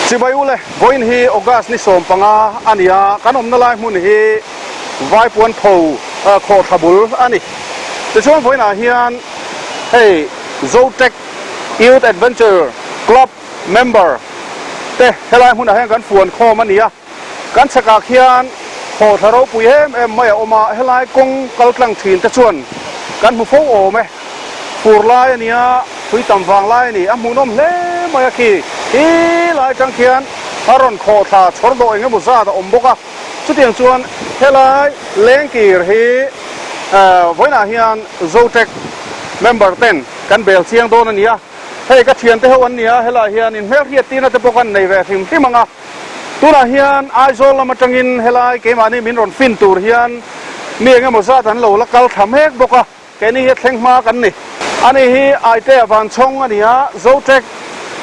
Chibai ule, vawiin hi August ni 15 a ni a, kan awmna lai hmun hi Vaipuan pho khawhthla bul a ni. Tichuan vawiinah hian hei Zotech Youth Adventure Club member te helai hmunah hian kan fuan khawm a ni a. Kan chhekah khian khawhthla ropui em em mai a awm a, helai kawng kal tlang thin te chuan kan hmu fo awm e. Fur lai a nia, thui tam vang lai a ni, a hmuhnawm hle mai a khi. Hi lai atang khian a rawn khawhthla chhawr dawh eng emaw zat a awm bawk a. Chutiang chuan helai lengkir hi vawiinah hian Zotech member ten kan bel chiang dawn a ni a. Hei ka thiante ho an ni a, helaiah hian inhmelhriat tirna te pawh kan nei ve hrim hrim ang a. Tunah hian Aizawl lam atangin helai keimahni min rawn fin tur hian mi eng emaw zat an lo la kal thla mek bawk a, keini hi thleng hma kan ni. Ani hi Aitea Vanchhawng a ni a, Zotech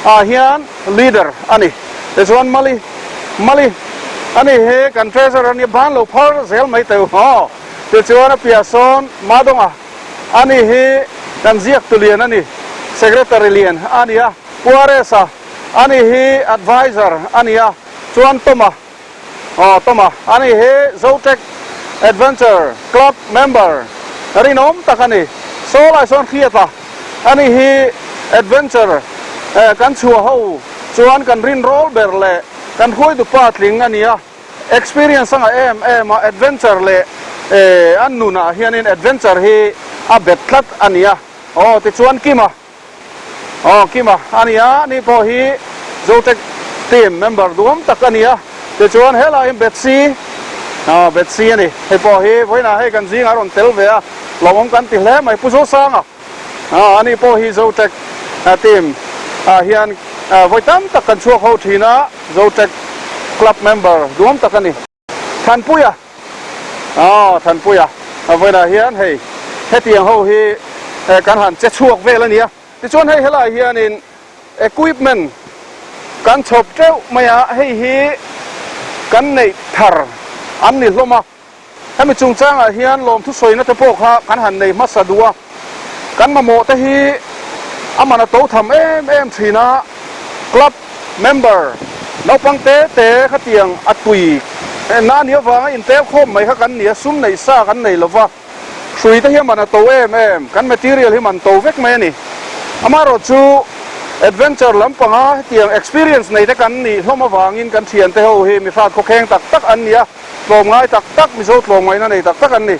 ah hian leader a ni. Tichuan Mali, Mali, ani hi kan treasurer a nia, ban lo phar zel mai teu aw. Tichuan a piah sawn Madawnga, ani hi kan ziaktu lian a ni, secretary lian a ni a, Pu Aresa, Ani hi adviser a ni a, chuan Toma, aw Toma, ani hi Zotech Adventure Club member rinawm tak a ni. Saw lai sawn hriat a, ani hi adventure kan chhuah ho chuan kan rinrawl ber leh kan hruaitu pa tling a ni a. Experience a ngah em em a, adventure leh a nunah hianin adventure hi a bet tlat a ni a. Aw tichuan Kima. Aw Kima a ni a, ani pawh hi Zotech team member duam tak a ni a, tichuan helai hi Betsy, aw Betsy a ni, hei pawh hi vawiinah hei kan zingah a rawn tel ve a, lawmawm kan ti hle mai, Pu Zosanga, aw ani pawh hi Zotech team ah hian vawi tam tak kan chhuak ho thin a, Zotech club member duam tak a ni. Thanpuia aw Thanpuia a vawiinah hian hei hetiang ho hi kan han che chhuak vel a nia tichuan hei helaiah hianin equipment kan chhawp teuh mai a hei hi kan neih thar an ni hlawm a hemi chungchangah hian lawmthu sawina te pawh kha kan han nei hmasa duh a kan mamawh te hi a man a to tham em em thin a club Member naupang te te khatiang a tui na nia vanga intel khawm mai kha kan ni a, sum neih sa kan nei lova, hrui te hi a man a to em em, kan material hi man to vek mai a ni. Amaherawh chu adventure lampanga hetiang experience nei te kan nih hlawm avangin kan thiante ho hi mi hrat khawkheng tak tak an ni a, tlawmngai tak tak, Mizo tlawmngaihna nei tak tak an ni.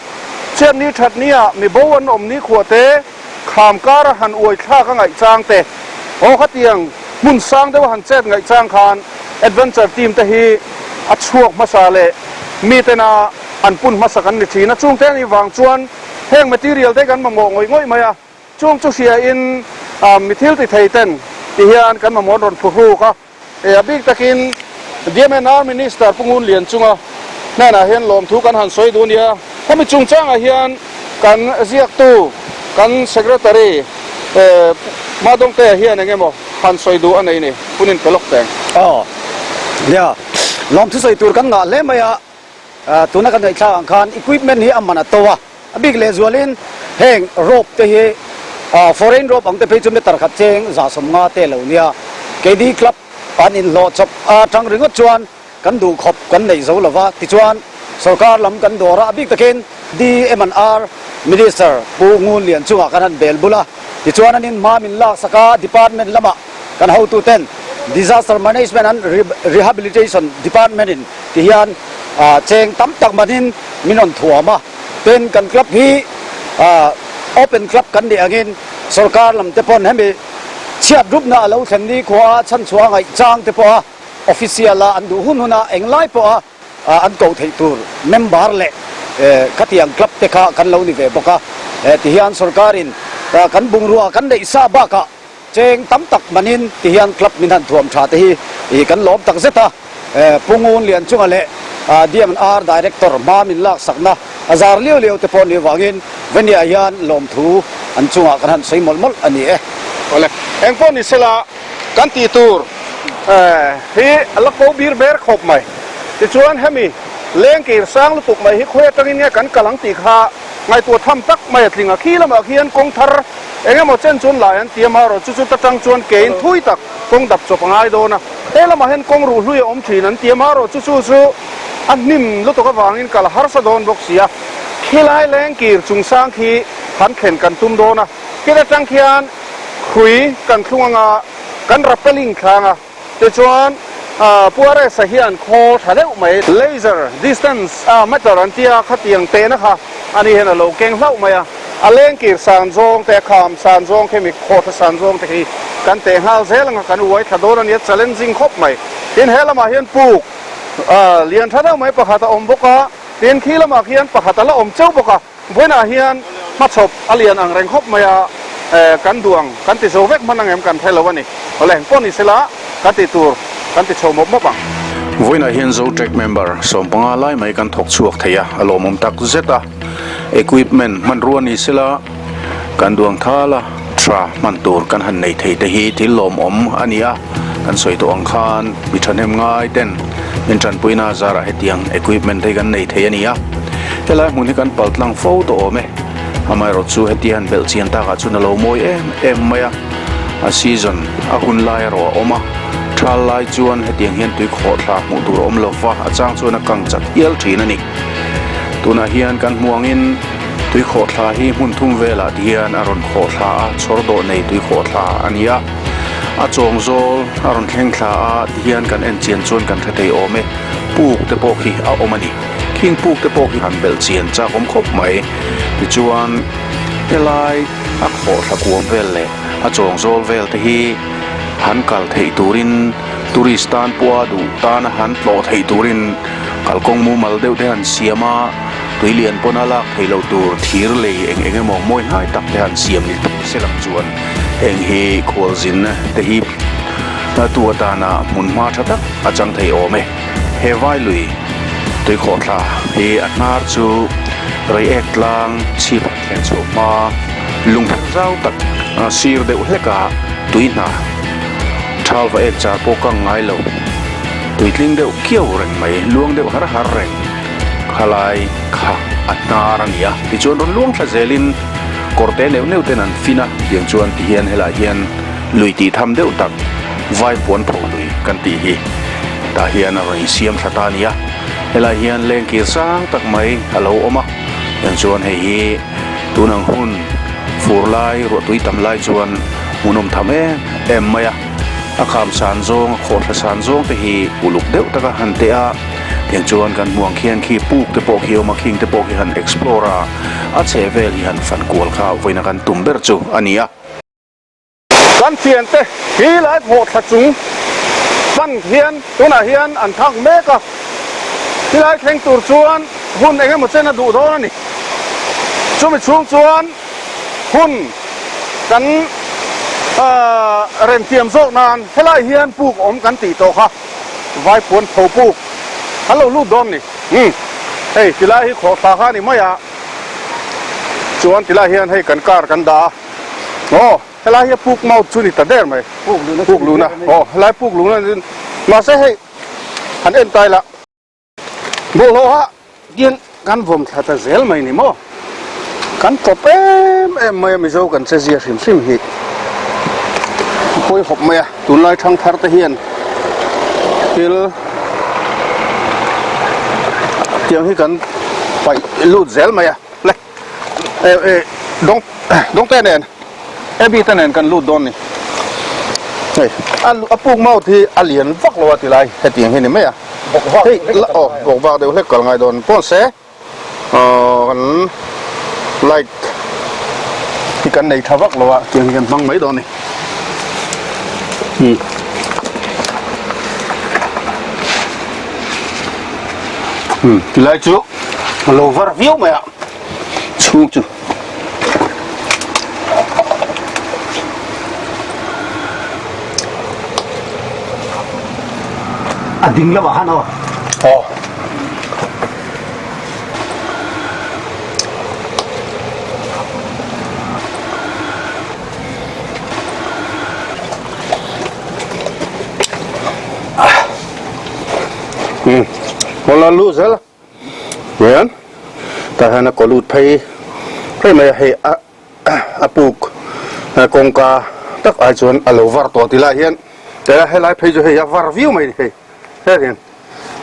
Chhiatni thatnia mi bo an awm nikhua te, Kham kara han uai thlak a ngaih chang te, aw khatiang hmun sang deuha han chet ngaih chang khan adventure team te hi a chhuak hmasa leh mitena an pun hmasa kan ni thin a, chungte anih vang chuan heng material te kan mamawh ngawih ngawih mai a, chung chu hria in mi thil ti thei ten ti hian kan mamawh an rawn phuhruk a. A bik takin DMNR Minister Pu Ngun Lian chunga hnenah hian lawmthu kan han sawi duh nia. Hemi chungchangah hian kan ziaktu, kan Secretary Madawngtea hian eng emaw han sawi duh a nei ni, hun in pe lawk teng. Aw, nia, lawmthu sawi tur kan ngah hle mai a. Tuna kan ngaihthlak ang khan equipment hi a man a to a, a bik lehzualin heng rope te hi foreign rope ang te phei chu meter khat cheng 150 te lo nia. Keini club an inhlawh chawp atang ringawt chuan kan duh khawp kan neih zo lova, tichuan sorkar lam kan dawr a, a bik takin DMNR Minister Pu Ngun Lian chungah kan han bel bul a, tichuan an inhma min laksak a, department lamah Kan hotuten Disaster Management and Rehabilitation Department in ti hian cheng tam tak manin min rawn thuam a, tin kan club hi open club kan nih angin sorkar lam te pawn hemi chhiat rupna a lo thlen ni khua a chhanchhuah a ngaih chang te pawh a official a an duh hun hun a englai pawh a an koh theih tur member leh khatiang club te kha kan lo ni ve bawk a, tihian sorkarin kan bungrua kan neih sa bakah Cheng tam tak manin ti hian club min han thuam tha te hi ih kan lawm tak zet a, Pu Ngun Lian chunga leh DMR Director hma min laksakna a zar liau liau te pawh ni vangin Venia hian lawmthu an chungah kan han sawi mawlh mawlh a ni e. Awle, eng pawh ni sela kan tih tur hi a la ko bir ber khawp mai. Tichuan hemi lengkir sang lutuk mai hi khawi atangin nge kan kal ang tih kha ngaihtuah tham tak mai a tling a. Khi lamah khian kawng thar. Eng emaw chen chuan lai an ti a, marawh chu chu ta tang chuan kein thui tak kawng dap chawp a ngai dawn a. He lamah hian kawng ruh hlui a awm thin an ti a, marawh chu chu chu a hnim lutuk avangin kal a harsa dawn bawk si a. Khilai lengkir chungsang khi han thlen kan tum dawn a, khil atang khian hrui kan thlung anga kan rappelling thlang a. Tichuan, Pu Aresa hian khawl tha deuh mai, laser distance meter an tia khatiang tehna kha ani hian a lo keng hlauh mai a, a lengkir san zawng te, a kham san zawng khi, mi khawhthla san zawng te khi kan teh nghal zel anga kan uai thla dawn a nia, challenging khawp mai. Tin, he lamah hian puk lian tha deuh mai pakhat a awm bawk a, tin khi lamah khian pakhat a la awm cheu bawk a. Vawiinah hian hmachhawp a lian ang reng khawp mai a, kan duh ang kan ti zo vek hman ang em kan hre lo a ni. Awle, engpawh ni sela kan tih tur kan ti chho mawp mawp ang. Vawiinah hian Zotrek member 15 lai mai kan thawk chhuak thei a, a lawmawm tak zet a. Equipment hmanrua ni sela kan duh ang thal a, tha hman tur kan han nei thei te hi thil lawmawm a ni a, kan sawi tawh ang khan mi thahnem ngai ten min tanpuina zarah hetiang equipment te hi kan nei thei a ni a. Helai hmun hi kan pal tlang fo tawh awm e, amaherawh chu hetia han belh chian takah chuan a lo mawi em em mai a, a season a hun lai erawh a awm a, thal lai chuan hetiang hian tui khawhthla hmuh tur a awm lo va, a chang chuan a kang chat hial thin a ni. Tunah hian kan hmu angin tui khawhthla hi hmun thum velah ti hian a rawn khawhthla a, chhawr dawh nei tui khawhthla a ni a, a chawng zawl a rawn thleng thla a ti hian kan en chian chuan kan hre thei awm e, puk te pawh khi a awm a ni. Khing puk te pawh khi han belh chian chak awm khawp mai. Tichuan helai a khawhthla kuam vel leh a chawng zawl vel te hi han kal theih turin tourist tan pawha duh tana han tlawh theih turin kalkawng mumal deuh te han siam a, tui lian pawn a lak theih loh tur thir lei eng eng emaw mawi hnai tak te han siam ni phei se lang chuan heng hi khualzin te hi tu atana hmunhma tha tak a chang thei awm e. He vai lui tuikhawhthla hi a hnar chu reiek tlang chhip han thlen chhoh hma lungpher zau tak sir deuh hlek a tui hna thal va ek char pawh kang ngai lo tuitling deuh kiau reng mai luang deuh har har reng khalai kha a hnar a ni a tichuan rawn luang thla zelin kawr te neuh neuh ten an fin a tiang chuan tihian helai hian lui tih tham deuh tak vai puan pho lui kan tih hi tah hian a rawn insiam thla ta a ni a helai hian lengkir sang tak mai a lo awm a tiang chuan hei hi tun ang hun fur lai ruahtui tam lai chuan hmuhnawm tham em em mai a a kham san zawng a khawhthla san zawng te hi uluk deuh taka han teh a tiang chuan kan hmuh ang khian khi puk te pawh khi a awm a khing te pawh khi han explore a a chhehvel hi han fan kual kha vawiin a kan tum ber chu a ni a. Kan thiante hi lai khawhthla chung pan hian tunah hian an thak mek a, tilai thleng tur chuan hun eng emaw chen a duh dawn a ni. Chumi chhung chuan hun kan remtiam zawk nan helai hian puk awm kan tih tawh kha Vaipuan pho puk an lo lut dawn ni. Umm hei tilai hi khawhthla kha a ni mai a, chuan tilai hian hei kan car kan dah a. Aw, helai hi a puk mouth chu ni ta der mai. Puk luhna. Aw, helai puk luhna ni mahse hei han en ta ila. Bawlhhlawh ah hian kan vawm thla ta zel mai ni maw? Kan tawp em em mai a Mizo kan che zia hrim hrim hi. A pawi hawp mai a, tunlai thangthar te hian thil tiang hi kan paih lut zel mai a. Le. Dawng dawngte nen Abby te nen kan lut dawn ni hei a puk mouth hi a lian vak lo a ti lai hetiang hi ni mai a hei aw bawk vak deuh hlek kal ngai dawn pawn se aw kan light hi kan nei tha vak lo a tiang hi kan hmang mai dawn ni hmm hmm tilai chu a lo var viau mai a chhung chu a ding lamah khan aw aw Hmm. Wala lu zel. Hian tah hian a kaw lut phei phei mai a hei a a puk. Kawngka tak ai chuan a lo var tawh ti lai hian teh helai phei chu hei a var viau mai a ni hei hetiang hian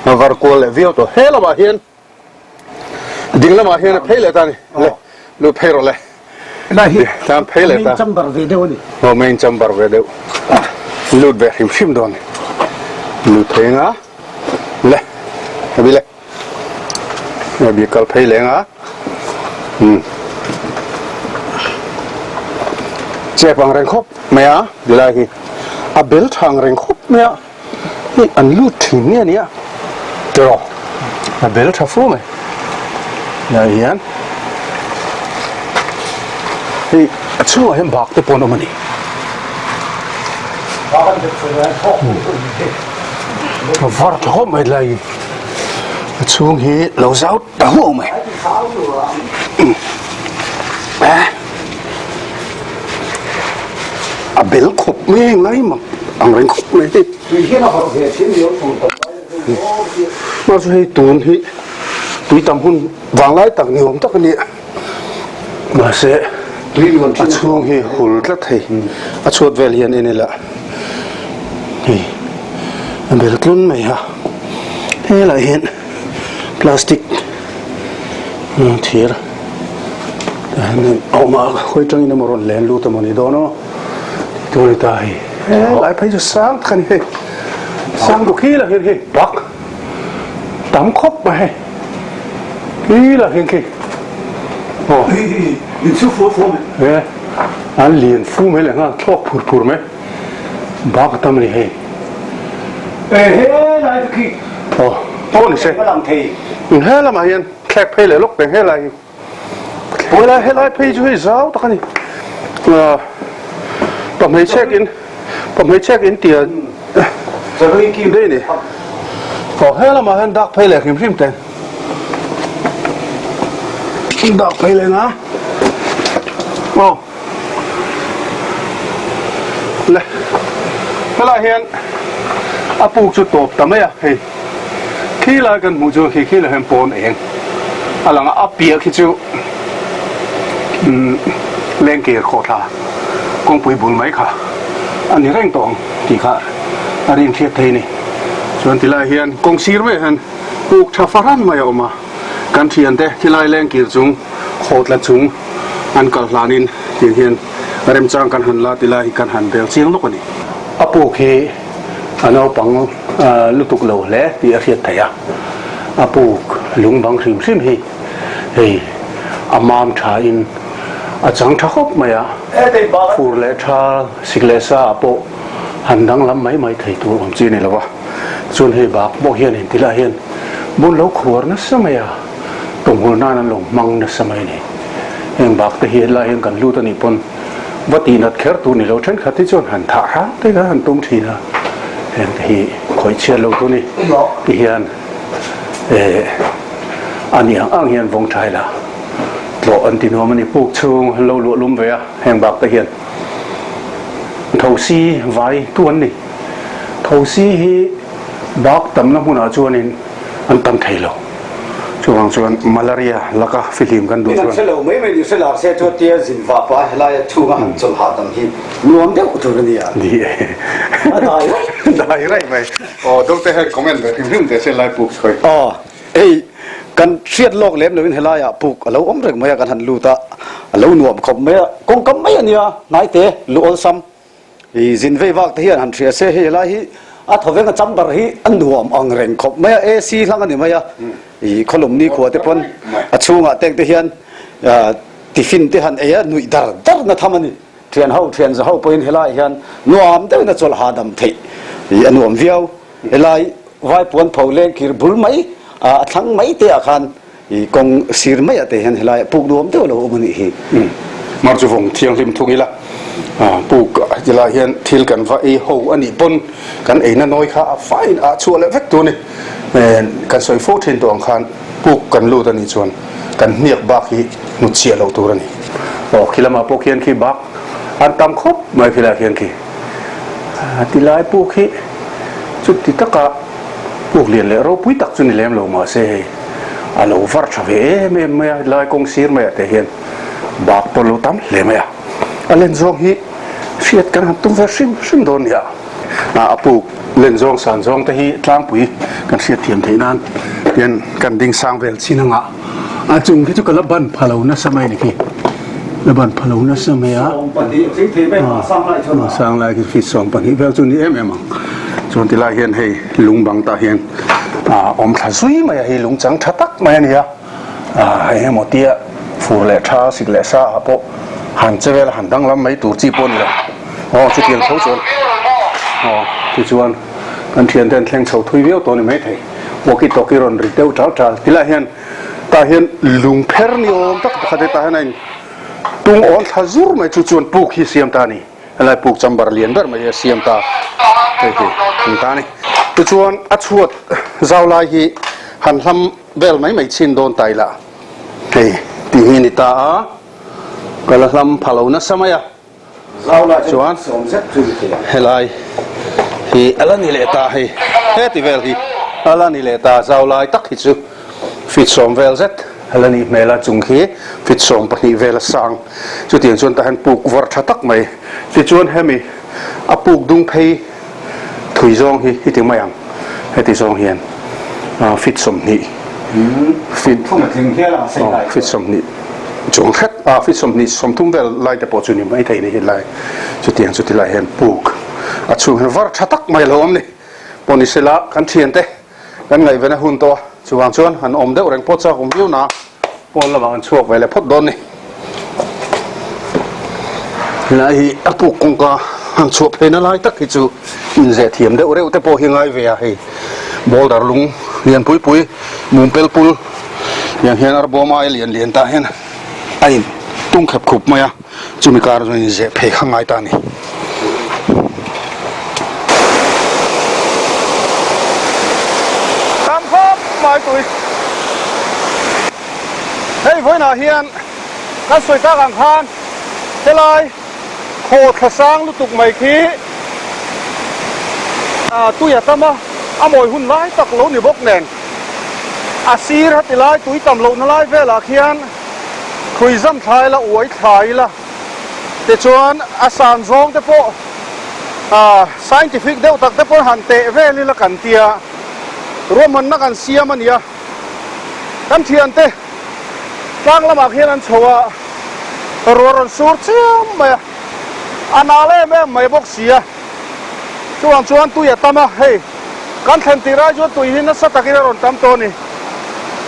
a var kual leh viau tawh he lamah hian ding lamah hian a phei leh ta a ni le lut phei rawh le tlan phei leh ta chamber ve deuh a ni aw main chamber ve deuh lut ve hrim hrim dawn lut phei anga le abi le. Abi kal phei leng a umm chep ang reng khawp mai a tilai hi a bel tha ang reng khawp mai a hei an lut thin nge ania tiraw a bel tha fu mai tilai hian hei a chhungah hian bak te pawh an awm a ni. A var tha khawp mai tilai hi. A chhung hi lo zau ta huau mai. A bel khawp mai heng lai mak ang reng khawp mai hei. Tui hian a hawrh ve thin lio tur tam lai a chu hei tun hi tui tam hun vanglai tak ni awm tak a ni a. Mahse a chhung hi hul tlat hei a chhuat vel hian en ila hei a bel tlun mai a helaiah hian plastic thir a awm a khawi tangin emaw rawn len lut emaw ni dawn aw tih tur a ni ta hei helai phei chu sang tak a ni hei sang duk hi lah hian hei bak tam khawp mai hei. Khi lah hian khi aw in chu fu fu mai e an lian fu mai leh nghal thlawk phur phur mai bak a tam a ni hei e he lai chu khi aw pawh ni se he lamah hian thlek phei leh lawk peng helai hi Helai helai phei chu hei zau tak a ni ah pa hmeichhek in pa hmeichhek in tia daih a ni aw he lamah hian dak phei leh hrim hrim te dak phei leh nga aw le helai hian a puk chu tawp ta mai a hei. Khi lai kan hmuh chuan khi khi lah hian pawn eng a lang a, a piah khi chu umm lengkir khawhthla kawngpui bul mai kha a ni reng tawh ang tih kha a rin hriat thei a ni. Chuan tilai hian kawng sir maiah hian puk tha fahran mai a awm a, kan thiante khilai lengkir chung khawhtla chung an kal hlanin tiang hian remchang kan han la tilai hi kan han bel chiang lawk a ni. A puk hi a naupang lutuk lo hle tih a hriat theih a, a puk lung bang hrim hrim hi hei a mam tha in a chang tha khawp mai a, fur leh tha sik leh sa ah pawh han danglam mai mai thei tur awm chi a ni lo va, chuan hei bak pawh hian engtilah hian bun lo khuar nasa mai a, tawmhul nan an lo hmang nasa mai a ni, heng bak te hi helai hian kan lut a nih pawn. Va tih nat kher tur ni lo thenkhat hi chuan han thah hram te kha han tum thin a, heng te hi khawih chhiat lo tur ni ti hian eh a ni ang ang hian vawng tha ila tlawh an ti nuam a ni puk chhung an lo luah lum ve a heng bak te hian thosi vai tu an ni thosi hi bak tamna hmunah chuanin an tam thei lo. Chuvang chuan malaria laka fihlim kan duh chuan. Min an hre lo mai mai ni hre lar se chuan tia zin vah pah a helai a chhunga han chawlh hahdam hi nuam deuh tur a nia. Ni e. A dai raih. Dai raih mai. Aw deuh te hian comment ve hrim hrim teh se lai puk sawi. Aw hei kan hriat lawk lem loin helai ah puk a lo awm reng mai a kan han lut a a lo nuam khawp mai a kawngkam mai a nia hnaite lu awlsam. I zin vei vak te hian han hria se hei helai hi a thawveng a chamber hi a nuam ang reng khawp mai a AC hlang a ni mai a i khawlum ni khua te pawn a chhungah teng te hian tiffin te han ei a nuih dar dar na tham a ni thian ho thian za ho pawhin helai hian nuam deuhin a chawlh hahdam theih i a nuam viau helai vaipuan pho leng kir bul mai a thlang mai te ah khan I kawng sir mai ah te hian helai ah puk nuam deuh a lo awm a nih hi. Mar chu vawng thianghlim thung ila, puk tilai hian thil kan va ei ho a nih pawn kan eina nawi kha a faiin ah chhuah leh vek tur a ni. Kan sawi fo thin tawh ang khan puk kan lut a nih chuan kan hniak bak hi hnut chhiah loh tur a ni. Aw khi lamah pawh khian khi bak an tam khawp mai khilaiah khian khi tilai puk hi chuti taka Puk lian leh ropui tak chu ni lem lo mahse hei a lo var tha ve em em mai a, helai kawng sir maiah te hian bak pawh a lo tam hle mai a. A len zawng hi hriat kan han tum ve hrim hrim dawn nia. A puk len zawng san zawng te hi tlangpui kan hriat thiam theih nan hian kan ding sang vel chin anga a chung khi chu ka la ban pha lo nasa mai ni khi la ban pha lo nasa mai a sang lai khi feet 20 vel chu ni em em ang chuan tilai hian hei lung bang tah hian a awm thla zui mai a hei lung chang tha tak mai a ni a. Eng emaw tia fur leh tha sik leh sa ah pawh han che vel a han danglam mai tur chi pawh a ni lo. Aw chutiang tho chuan aw tichuan kan thian te an thleng chho thui viau tawh a ni maithei. Walkie talkie rawn ri deuh tal tal tilai hian tah hian lung pher ni awm tak pakhat hi tah hian a in tung awn thla zur mai chu chuan puk hi siam ta a ni. Helai puk chamber lian ber mai hi a siam ta hei hi an ta a ni. Tichuan a chhuat zau lai hi han hlam Vel mai mai chhin dawn ta ila hei ti hi a ni ta a, ka la hlam pha lo nasa mai a, chuan helai hi a la ni leh ta hei heti vel hi a la ni leh ta zau lai tak hi chu feet 10 vel zet a la nih hmel a, chung khi feet 12 vel a sang chutiang chuan tah hian puk vawrh tha tak mai tichuan hemi a puk dung phei Thui zawng hi i ti mai ang, heti zawng hian feet 20 feet feet 20 chuang hret a feet 20 30 vel lai te pawh chu ni mai thei ni helai chutiang chu tilai hian puk a chhung hian var tha tak mai a lo awm ni pawh ni sela kan thiante kan ngaihven a hun tawh a chuvang chuan han awm deuh reng pawh chak awm viau na. Pawn lamah an chhuak ve leh phawt dawn ni. Helai hi a puk kawngka han chhuah pheina lai tak hi chu inzeh thiam deuh reuh te pawh hi ngai ve a hei boulder lung lian pui pui mum pel pul tiang hian arbawm aia lian lian tah hian a in tung khep khup mai a chumi kar chuan inzeh phei kha ngai ta a ni. Tam khawp mai tui. Hei vawiinah hian kan sawi tak ang khan helai khaw thla sang lutuk mai khi tui a tam a, a mawi hun lai tak lo ni bawk nen a sir heti lai tui tam lohna lai velah khian khui zam thla ila uai thla ila tichuan a san zawng te pawh scientific deuh tak te pawh han teh vel ila kan tia ruahmanna kan siam a nia. Kan thiante tlang lamah khian an chho a, ruah rawn sur chiam mai a, a nal em em mai bawk si a, chuvang chuan tui a tam a, hei kan thlen tih rai chuan tui hi nasa takin a rawn tam tawh a ni,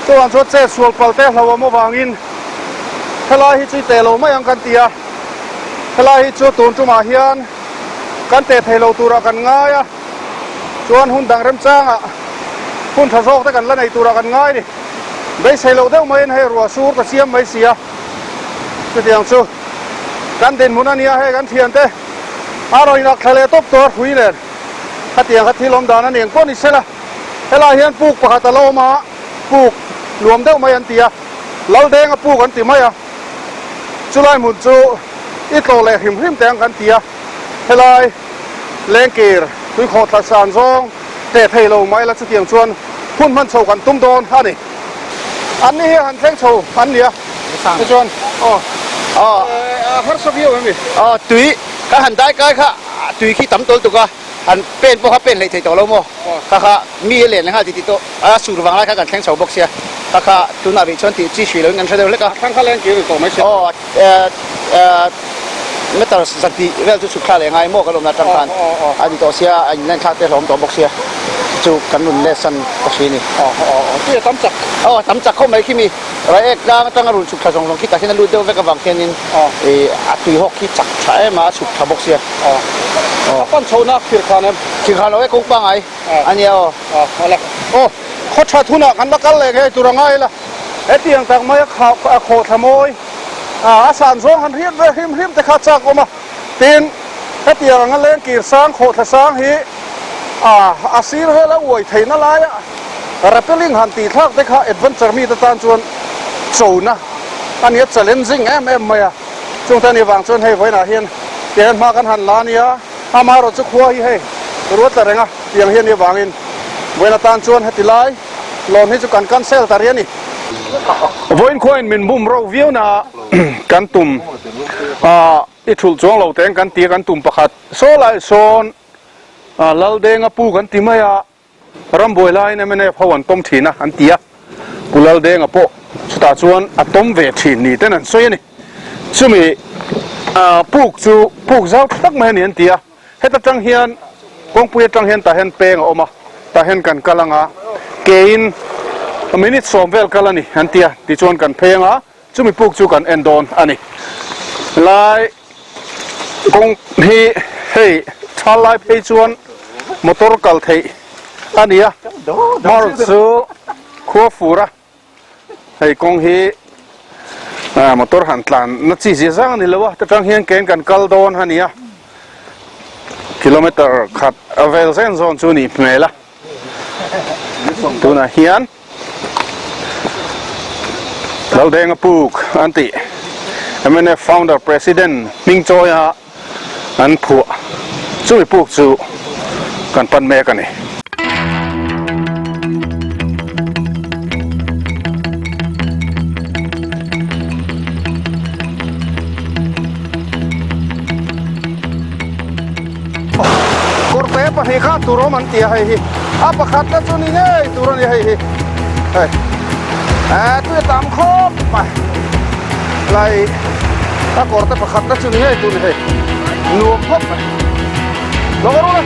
chuvang chuan chet sual pal te hlauhawm avangin helai hi chu i teh lo mai ang kan ti a, helai hi chu tun tumah hian kan teh thei lo turah kan ngai a. Chuan hun dang remchangah hun tha zawk te kan la nei turah kan ngai ni. Beisei loh deuh maiin hei ruah sur ka siam mai si a. Chutiang chu kan dinhmun a nia hei kan thiante a rawn inak thla leh tawp tawh a hrui nen. Khatiang kha thil awm dan a ni engpawh ni sela. Helaiah hian puk pakhat a la awm a, puk nuam deuh mai an ti a, Laldenga puk an ti mai a. Chulai hmun chu i tlawh leh hrim hrim teh ang kan ti a. Helai lengkir tuikhawh thla san zawng teh thei lo mai la chutiang chuan hun hman chho kan tum dawn a ni. An ni hi han thleng chho an ni a tichuan aw a harsa viau em ni? Aw tui ka han dai kai kha tui khi tam tawl tuk a han pen pawh kha pen hleih thei tawh lo maw kha kha mi a len leh nghal tih tih tawh a sur vang lai kha kan thleng chho bawk sia kha kha tunah rih chuan tih chi hrih loin kan hre deuh hlek a. A thlang kha lengkir ni tawh mai sia. Aw Meter 200 vel chu chhuk thla leh ngai maw kan awmna atang khan a ni tawh sia a inlen thlak te hlawm tawh bawk sia chu kan rawn let san ta hri a ni. Tui a tam chak. Aw a tam chak khawp mai khi mi Reiek tlang atanga rawn chhuk thla zawng zawng khi tah khian a lut deuh vek avang khianin a tui hawk khi chak tha em a a chhuk tha bawk sia. A pan chhohna thir khan em? Thir khan lo e kawng pangai a nia aw. Aw khaw that hunah kan la kal leh ngei tur a ngai la hetiang tak mai a khawh thla mawi. A san zawng han hriat ve hrim hrim te kha chak awm a, tin hetiang anga lengkir sang khawhthla sang hi a sir vela uai theihna laia rappelling han tih thlak te kha adventure mi te tan chuan chona a nia challenging em em mai a, chung te anih vang chuan hei vawiinah hian tiang hian hma kan han la a nia, amaherawh chu khua hi hei ruat la reng a tiang hi anih vangin vawiin atan chuan heti lai Lawn hi chu kan cancel ta rih a ni. Vawiin khuain min bum ro viau na kan tum a. I thulh chuang lo teng kan ti a kan tum pakhat. Saw lai sawn Laldenga pu kan ti mai a, rambuai laiin mnf ho an tawm thin a an ti a, Pu Laldenga pawh chutah chuan a tawm ve thin ni ten an sawi a ni. Chumi puk chu puk zau tha tak mai a ni an ti a, heta tang hian kawngpui atang hian tah hian peng a awm a, tah hian kan kal ang a, kein minute sawm vel kal a ni an ti a, tichuan kan phei ang a. Chumi puk chu kan en dawn a ni. Lai kawng hi hei thal lai phei chuan motor kal theih a ni a, hmar chu khua fur a, hei kawng hi motor han tlan na chi zia zang a ni lo a, ta tang hian ken kan kal dawn a ni a, kilometer khat a vel zen zawn chu nih hmel a, tunah hian. Laldenga Puk an tih mnf founder president hming chawia an phuah chumi puk chu kan pan mek a ni. Kawrte pahnih kha tur awm an ti a hei hi a pakhatna chu ni ngei tur a ni hei hi hei eh tui a tam khawp mai lai a kawrte pakhatna chu ni ngei tur a ni hei nuam khawp mai lo ka rul a.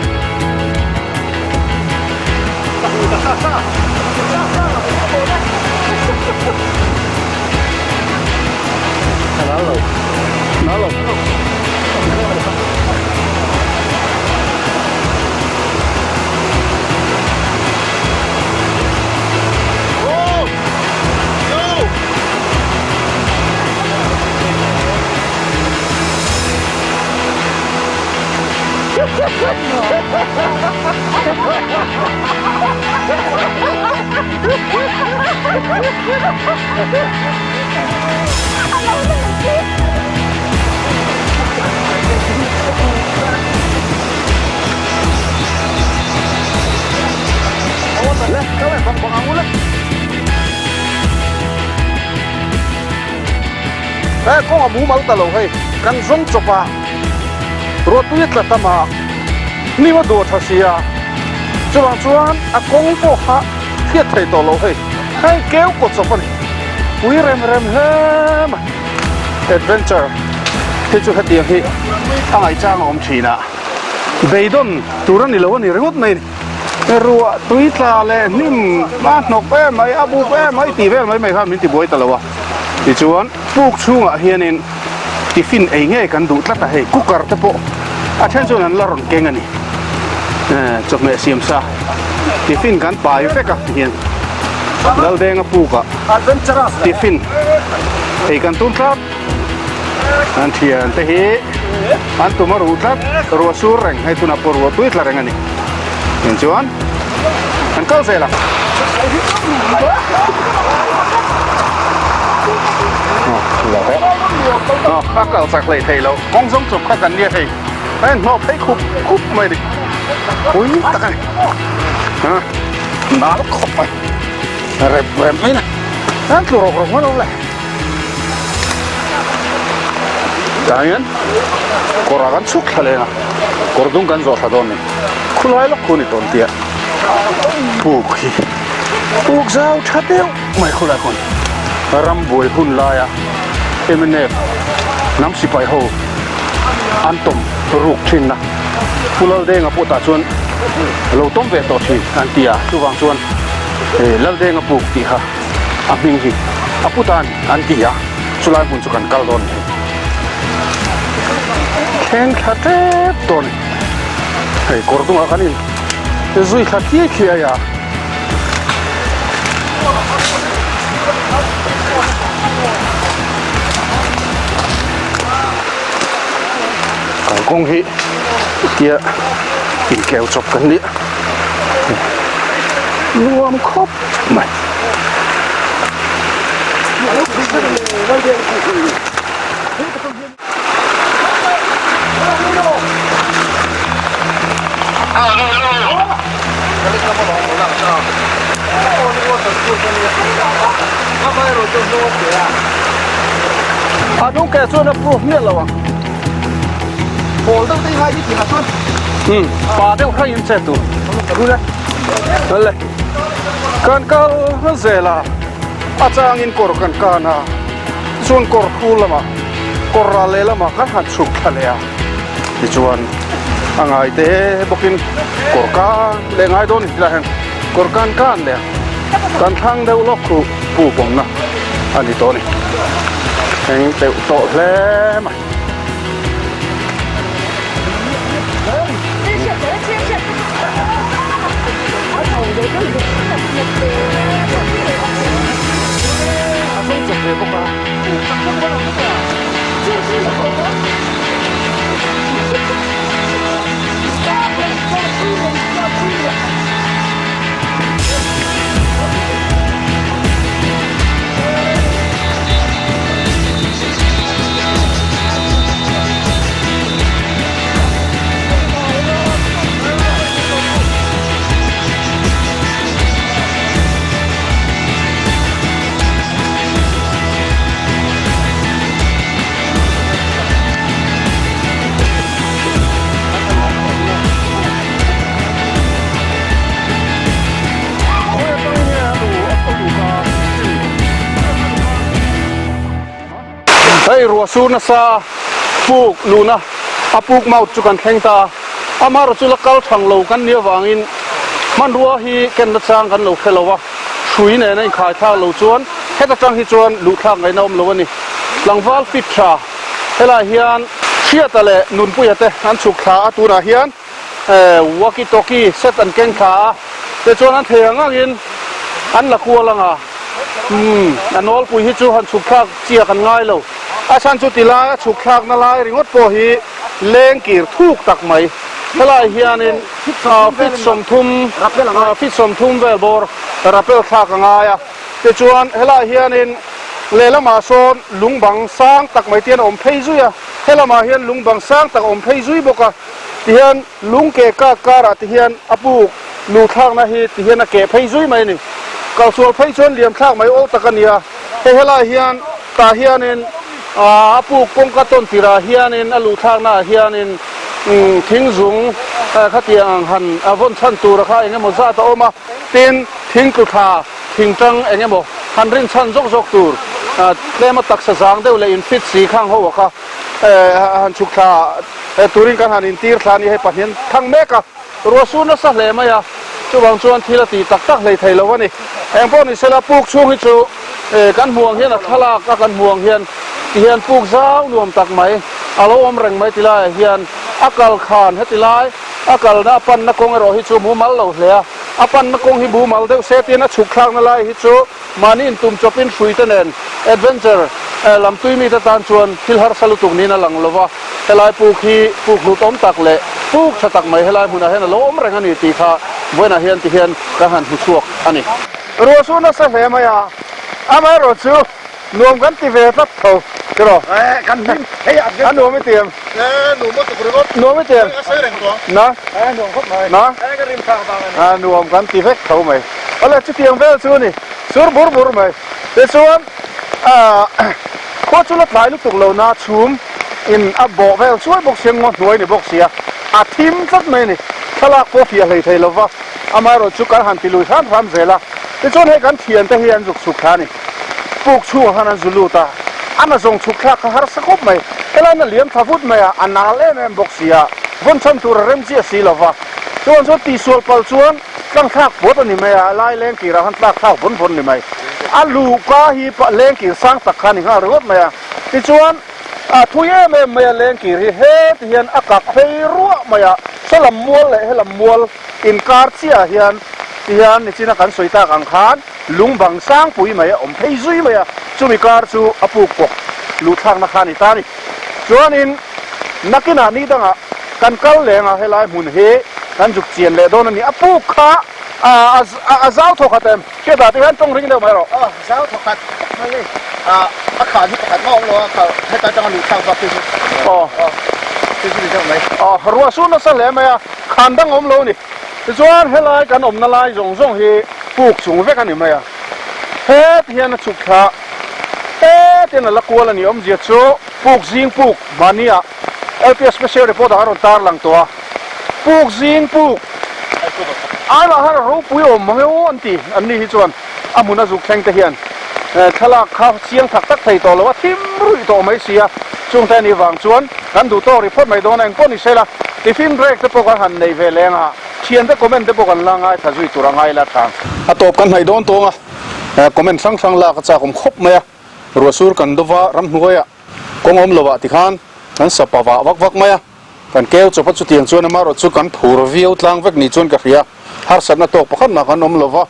He kawng a mumal ta lo hei kan zawng chawp a ruahtui a tla tam a hnim a duh a tha si a chuvang chuan a kawng pawh kha hriat thei tawh lo hei hei keu kaw chawp a ni pui rem rem hle mai adventure hi chu hetiang hi a ngaihchang a awm thin a beidawn tur a ni lo a ni ringawt mai a ni. Ruah tui tla leh hnim a hnawk em mai a buk em mai tih vel mai mai khan min ti buai ta lo a tichuan puk chhungah hianin tiffin ei ngei kan duh tlat a hei cooker te pawh a then chuan an la rawn keng a ni chawhmeh siam sa tiffin kan pai vek a tihian Laldenga pukah tiffin ei kan tum tlat. An thian te hi an tum a ruh tlat, ruah sur reng, hei tunah pawh ruah tui tla reng a ni. Tin chuan an kal zel a. A kal chak hlei thei lo, kawng zawng chawp kha kan nia hei, a inhnawh phei khup khup mai a ni, pui tak a ni, nal khawp mai, rep rep mai na, an tlu rawk rawk mai lo le. Tah hian kawr ah kan chhuk thla leng a kawr dung kan zawh thla dawn a ni khulai lawk khu a ni tawn tia puk hi puk zau tha deuh mai khulai khawn rambuai hun laia mnf hnam sipai ho an tawm ruk thin a Pu Laldenga pawh tah chuan lo tawm ve tawh thin an ti a chuvang chuan Laldenga puk tih kha. A hming hi a pu tan an ti a, chulai hmun chu kan kal dawn a ni. Thleng thla tep tawh a ni. Hei kawr dungah kan in zui thla khiai khiai a. Kalkawng hi tia inkeu chawp kan nia nuam khawp mai. A hnung ke chuan a proof miah lo ang. Pawl deuh te i ngai tih ah chuan. Umm pa deuh hraih in che tur. Le kan kal zel a, a changin kawr kan kan a, chuan kawr khu lamah kawr ral leh lamah kan han chhuk thla leh a, tichuan a ngai te bawkin kawr kan leh ngai dawn a ni tilai hian kawr kan kan leh a, kan thlang deuh lawk khu puk awmna a ni tawh a ni. Eng teuh tawh hle mai. Hei ruah sur nasa puk luhna a puk mouth chu kan thleng ta a, amaherawh chu la kal thang lo kan nih avangin hmanrua hi kenna chang kan lo hre lo a, hrui nena inkhai thlak lo chuan heta tang hi chuan luh thlak ngaihna awm lo a ni. Tlangval fit tha helai hian Hriata leh Nunpuia te an chhuk thla a, tunah hian walkie talkie set an keng thla a, tichuan an thei ang angin an la kual ang a, umm a nawlpui hi chu han chhuk thlak chiah kan ngai lo, a chhan chu tilai a chhuk thlakna lai ringawt pawh hi leng kir thuk tak mai, helai hianin feet 30 feet 30 vel bawr rapel thlak a ngai a, tichuan helai hianin lehlamah sawn lung bang sang tak mai te hian a awm phei zui a, helamah hian lung bang sang tak a awm phei zui bawk a. Tihian lung ke kak karah ti hian a puk lu thlakna hi ti hian a keh phei zui mai a ni. Kalsual phei chuan liam thlak mai awl tak a ni a, hei helai hian tah hianin a puk kawngka tawn tirah hianin a luh thlakna ah hianin thing zung khatiang ang han a vawn chhan tura kha eng emaw zat a awm a, tin thing tlu thla thing tang eng emaw han rin chhan zawk zawk tur tlema taksa zang deuh leh infit si khang ho a kha han chhuk thla He turin kan han intir thla a ni, hei pahnian thang mek a, ruah sur nasa hle mai a, chuvang chuan thil a tih tak tak hlei thei lo a ni. Eng pawh ni sela puk chhung hi chu kan hmuh ang hian a thlalak a kan hmuh ang hian ti hian puk zau nuam tak mai a lo awm reng mai ti laiah hian a kal khan heti lai a kalna a panna kawng erawh hi chu mumal lo hle a, a panna kawng hi mumal deuh se tiin a chhuk thlakna lai hi chu Mahni intum chawpin hruite nen adventure lam tui mite tan chuan thil harsa lutuk niin a lang lo va, helai puk hi puk hlut awm tak leh puk tha tak mai helai hmunah hian a lo awm reng a ni tih kha vawiinah hian ti hian kan han hmu chhuak a ni. Ruah chu nasa hle mai a, amaherawh chu nuam kan ti ve tlat tho tiraw? Kan hlim hei a nuam i ti em? Nuam a tuk ringawt. Nuam i ti em? A sawi reng tawh ang. Na? Nuam khawp mai. Na? Ka rim thlak vang a ni. A nuam kan ti vek tho mai. Awle chutiang vel chu a ni. Sur bur bur mai. Tichuan khua chu la tlai lutuk lo na chhum in a bawh vel chuai bawk sia ngaw hnuai ni bawk sia a thim tlat mai a ni. Thlalak pawh fiah hlei thei lova amaherawh chu kan han ti lui hram hram zel a. Tichuan hei kan thiante hi an zuk chhuk thla a ni. Puk chhungah khan an zu lut a, a na zawng chhuk thlak kha harsa khawp mai. Helaiin a liam thla vut mai a, a nal em em bawk si a, vawn chhan tur a rem chiah si lo va. Chuan chuan tihsual pal chuan tlang thlak puat a ni mai a, a lai leng kirah khan tlak thlak vawn vawn ni mai. A luhka hi leng kir sang tak kha a ni nghal ringawt mai a. Tichuan a thui em em mai a leng kir hi heti hian a kak phei ruah mai a, saw lam mual leh helam mual inkar chiah ah hian tihian nichina kan sawi tak ang khan, Lung bang sangpui mai a awm phei zui mai a, chumi kar chu a puk pawk luhthlakna kha a ni ta a ni. Chuanin nakinah ni dangah kan kal leng a, helai hmun hi kan zuk chian leh dawn a ni. A puk kha a zau thaw khat em? Hriatah te hian tawng ring deuh mai rawh. A zau thaw khat khawp mai hei. A khan hi pakhat mah a awm lo a, heta atanga luhthlak bak hi chu. Aw. Chu chu ni deuh mai. Aw, ruah sur nasa hle mai a, khan dang a awm lo a ni. Tichuan helai kan awmna lai zawng zawng hi puk chung vek a ni mai a, het hian a chhuk thla het hian a la kual a ni awmzia chu puk zing puk mahnia. LPS Special Report ah a rawn tar lang tawh a, puk zing puk ai mah khan a ropui awm mang e aw an ti, an ni hi chuan a hmun a zuk thleng te hian thlalak kha chiang thak tak thei tawh lo a, thim ruih tawh mai si a, chungte a nih vang chuan kan duh tawk ri phawt mai dawn a, engpawh ni sela tiffin break te pawh kan han nei ve leng a, thiante comment te pawh kan la ngaithla zui tur a ngai la tha. A tawp kan hnaih dawn tawng a, comment hrang hrang lak a chak awm khawp mai a, ruahsur kan dova ramhnuaiah kawng awm lovah tikhan kan sapa vah vak vak mai a, kan keu chawp a chutiang chuan amaherawh chu kan phur viau tlang vek ni chuan ka hria, harsatna tawk pakhat mah kan awm lova,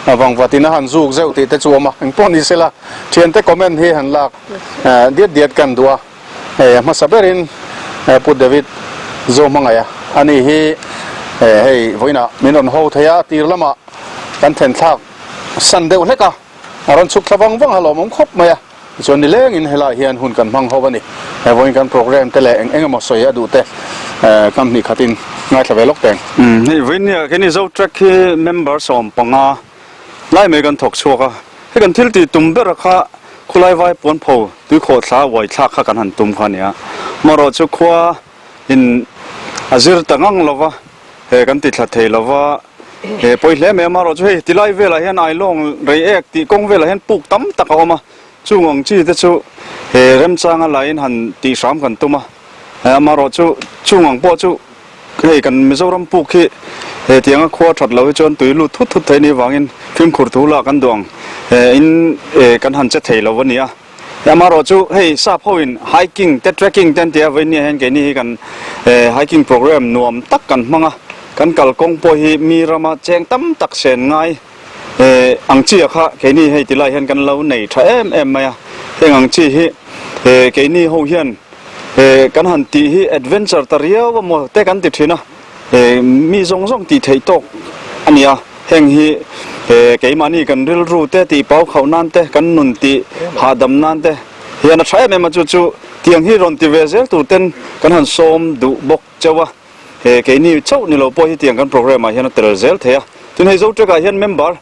vangvatin a han zuk zeuh tih te chu awm a, engpawh ni sela thiante comment hi han lak diat diat kan duh a, hei a hmasa berin Pu David Zohmangaih a, ani hi hei vawiinah min rawn ho thei a, tir lamah kan thenthlak san deuh hlek a, a rawn chhuk thla vang vang a lawmawm khawp mai a. Tichuan nilengin helaiah hian hun kan hmang ho a ni. He vawiin kan program te leh eng eng emaw sawi a duh te kam hnih khatin ngaithla ve lawk teng. Hei vawiin nia keini Zotrack hi member 15 lai mai kan thawk chhuak a. Hei kan thil tih tum ber kha khulai vai puanpho tuikhawhthla uai thlak kha kan han tum kha a ni a. Amaherawh chu khua in a zir ta ngang lova he kan ti thla thei lova he pawi hle mai a amaherawh chu hei tilai velah hian ailawng rei ek tih kawng velah hian puk tam tak a awm a chung ang chi te chu he remchanga laiin han tih hram kan tum a amaherawh chu chung ang pawh chu hei kan Mizoram puk hi he tianga khua that loh hi chuan tui lut thut thut thei ni vangin fimkhur thu lah kan duh ang he in kan han che thei lo a ni a. Amaherawh chu hei sap ho in hiking te trekking te an ti a, vawiin hian keini hi kan hiking program nuam tak kan hmang a, kan kalkawng pawh hi mi rama cheng tam tak sen ngai ang chi ah kha keini hei ti lai hian kan lo nei tha em em mai a, heng ang chi hi keini ho hian kan han tih hi adventure ta riau amaw te kan ti thin a. Mi zawng zawng tih theih tawk a ni a, heng hi keimahni kan rilru te tih pau khauh nan te, kan nun tih hahdam nan te hian a tha em em a, chu chu tiang hi rawn ti ve zel tur ten kan han sawm duh bawk chauh a, keini chauh ni lo pawh hi tiang kan program ah hian a tel zel thei a, tin hei Zotrek ah hian member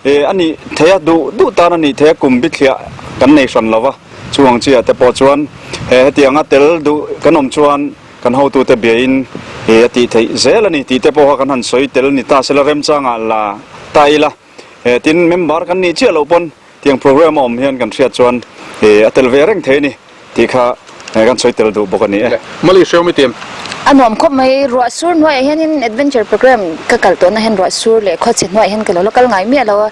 He a nih theih a, duh duh tan a nih theih a, kum bithliah kan nei hran lo va, chuvang chiah te pawh chuan he hetianga tel duh kan awm chuan kan hotute biain he a tih theih zel a ni tih te pawh kha kan han sawi tel ni ta sela remchangah la ta ila, he tin member kan nih chiah loh pawn tiang program a awm hian kan hriat chuan he a tel ve reng thei a ni. Tih kha kan sawi tel duh bawk a ni e. Mali hreu mi tiam. A nuam khawp mai, ruah sur hnuaiah hianin adventure program ka kal tawhna hian ruah sur leh khawchhe hnuaiah hian ka lo la kal ngai miah lo a,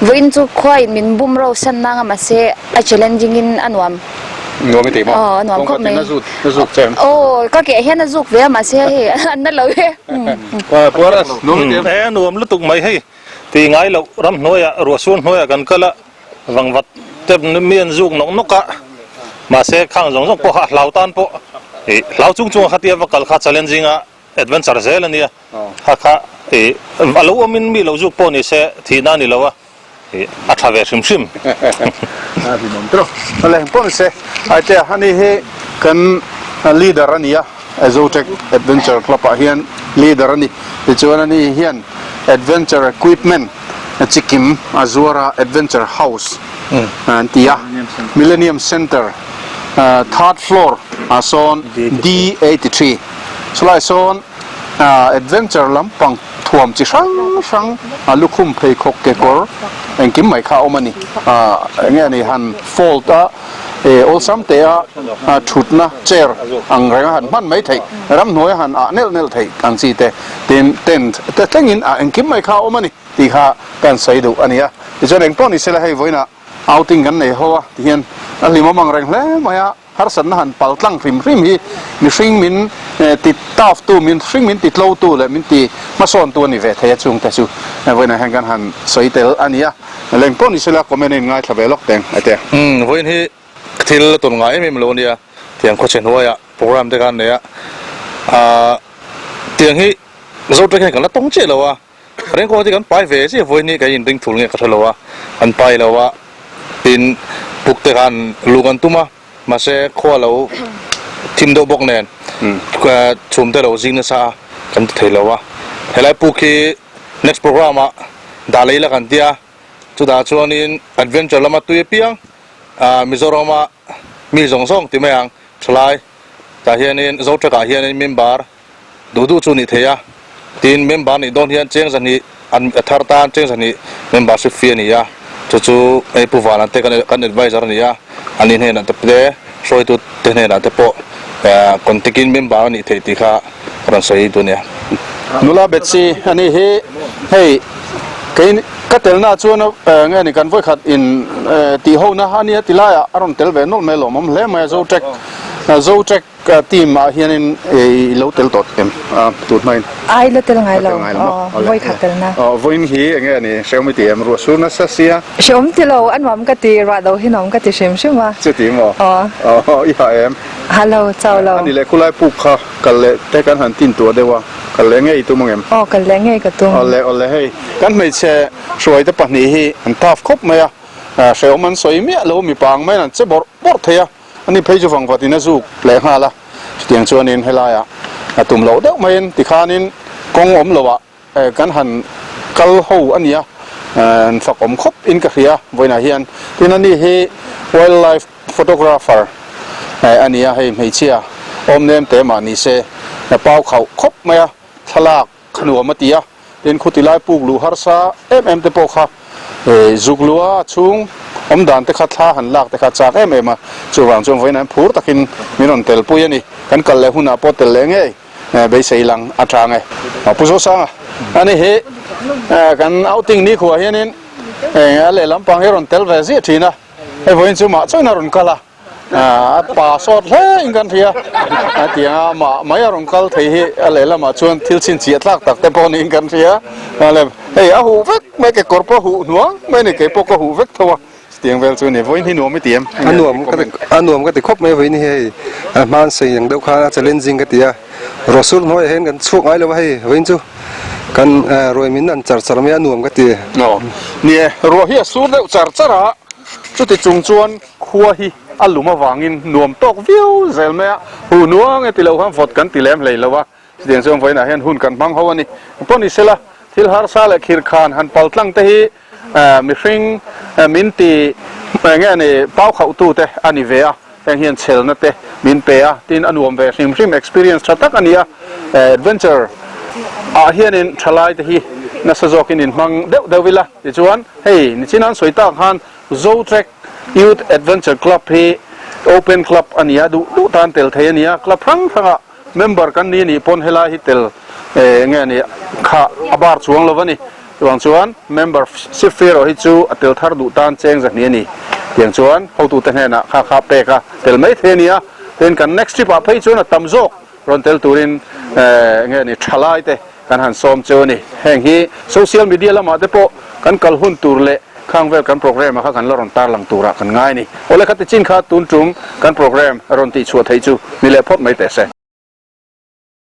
vawiin chu khuain min bum ro san nang a mahse a challenging in a nuam. Nuam i ti maw? Aw a nuam khawp mai. Kawngka tin a zut che em? Aw ka keh hian a zuk ve a mahse hei an na lo e. Puaras, nuam i ti em? E a nuam lutuk mai hei, ti ngai loh ramhnuaiah ruah sur hnuaiah kan kal a. Vangvat te mi an zuk nawk nawk a, mahse khang zawng zawng pawh kha a hlau tan pawh ih hlau chung chung a khatia va kal kha challenging a adventure zel a nia, kha kha ih a lo awmin mi lo zuk pawh ni se thihna a ni lo a, ih a tha ve hrim hrim. A hlimawm tawh. Awle engpawh ni se, Aitea ani hi kan leader a ni a, Azotech Adventure Club ah hian leader a ni. Tichuan ani hian adventure equipment Chikim a zuar a Adventure House an ti a, Millennium Centre third floor ah sawn D 83 chulaiah sawn adventure lampang thuam chi hrang hrang lukhum pheikhawk kekawr engkim mai kha a awm a ni eng nge ni han fold a awlsam te a thutna chair ang reng a han hman mai theih ramhnuai a han ah nelh nelh theih ang chi te tin tent te thlengin ah engkim mai kha a awm a ni tih kha kan sawi duh a ni a. Tichuan engpawh ni sela hei vawiinah outing kan nei ho a tihian a hlimawm ang reng hle mai a, harsatna han pal tlang hrim hrim hi mihring min ti tough tu, mihring min ti tlo tu leh min ti hmasawn tu a ni ve thei a chungte chu vawiinah hian kan han sawi tel a ni a. Engpawh ni sela comment a inngaithla ve lawk teng a ti a. Umm vawiin hi thil a tawn ngai em em lo a nia, tiang khawchhe hnuaiah program te khan nei a, aah tiang hi Zote hian kan la tawng chiah lo a, Rengkaw te kan pai ve chiah vawiin hi kan inring thul nge ka hre lo a, an pai lo a, tin puk te khan lu kan tum a, mahse khua lo thim deuh bawk nen chhum te lo zing nasa a kan ti thei lo a, helai puk hi next program ah dah lei la kan tia, chutah chuanin adventure lama tui apiang Mizorama mi zawng zawng ti mai ang thalai. Tah hianin Zotrack ah hianin member duh duh chu nih thei a, tin member nih dawn hian cheng zahnih an a thar tan cheng zahnih membership fee a ni a, chu chu hei Pu Vana te kan advisor a ni a, ani hnenah te te hruaitu te hnenah te pawh contact in member a nih theih tih kha rawn sawi duh a nia. Nula Betsy a nih hi hei kei ka telna chuan nge ni kan vawikhat in tih ho na a nia ti laiah a rawn tel ve nawlh mai lawmawm hle mai a Zotrack Zotrack team ah hianin i lo tel tawh em tun hmain? Ai la tel ngai lo aw vawikhat telna. Aw vawiin hi enge a ni hrehawm i ti em ruah sur nasa sia? Hrehawm ti lo a nuam ka ti ruah do hi nuam ka ti hrim hrim a. Chuti maw? Aw. Aw i hah em? Hah lo chau lo. A ni leh khulai puk kha kal leh te kan han tin tuah deuh a kal leh ngei i tum ang em? Aw kal leh ngei ka tum. Awle awle hei kan hmeichhe hruai te pahnih hi an tough khawp mai a hrehawm an sawi miah lo mipa ang maiin an che bawrh bawrh thei a. Ani phei chu vangvat in a zuk leh nghal a, chutiang chuanin helaiah a tum loh deuh maiin tikhanin kawng awm loah kan han kal ho a nia, an fak awm khawp in ka hria vawiinah hian. Tin ani hi wildlife photographer a nia, hei hmeichhia awm nem te mah ni se pau khauh khawp mai a, thlalak Kha nuam a ti a, tin khuti lai puk luh harsa em em te pawh kha zuk luh a chhung awm dan te kha thla han lak te kha chak em em a, chuvang chuan vawiin an phur takin min rawn tel pui a ni, kan kal leh hunah pawh tel leh ngei beisei lang a tang e. Pu Zosanga ani hi kan outing nikhua hianin a lehlam pang hi rawn tel ve ziah thin a, hei vawiin chu mah chuan a rawn kal a. A pa sawt hle in kan hria a tiang a mah mai a rawn kal thei hi a lehlamah chuan thil chhinchhiah tlak tak te pawh niin kan hria hei a huh vek mai kekawr pawh a huh hnuang mai a ni keipawh ka huh vek tho a chutiang vel chu a ni vawiin hi nuam i ti em A nuam ka ti a nuam ka ti khawp mai vawiin hi hei a hman sei ang deuh khan a challenging ka ti a ruahsur hnuaiah hian kan chhuak ngai lo a hei vawiin chu kan ruai min an char char mai a nuam ka ti. Aw ni e ruah hi a sur deuh char char a chuti chung chuan Khua hi a lum avangin nuam tawk viau zel mai a, huh nuang e ti lo khan vawt kan ti lem hlei lo a, chutiang chuan vawiinah hian hun kan hmang ho a ni. Pawh ni sela, thil harsa leh khir khan han pal tlang te hi mihring min ti eng nge ni pau khauh tu te a ni ve a, heng hian chhelna te min pe a, tin a nuam ve hrim hrim experience tha tak a ni a, adventure ah hianin thalai te hi nasa zawkin inhmang deuh deuh ila tichuan hei nichin an sawi tak khan Zotrack Youth Adventure Club hi open club a ni a, duh duh tan tel thei a ni a, club hrang hrangah member kan ni a nih pawn helai hi tel nge a nih kha a bar chuang lo a ni. Chuvang chuan membership fee erawh hi chu a tel thar duh tan cheng zahnih a ni. Tiang chuan hotute hnenah kha kha pek a tel mai thei a ni a, tin kan next trip ah phei chuan a tam zawk rawn tel turin nge ni thalai te kan han sawm cheu a ni. Heng hi social media lamah te pawh kan kal hun tur leh khang vel kan programme ah kha kan la rawn tarlang turah kan ngai a ni. Awle khati chin kha tun tum kan programme rawn tihchhuah theih chu ni leh phawt mai teh se.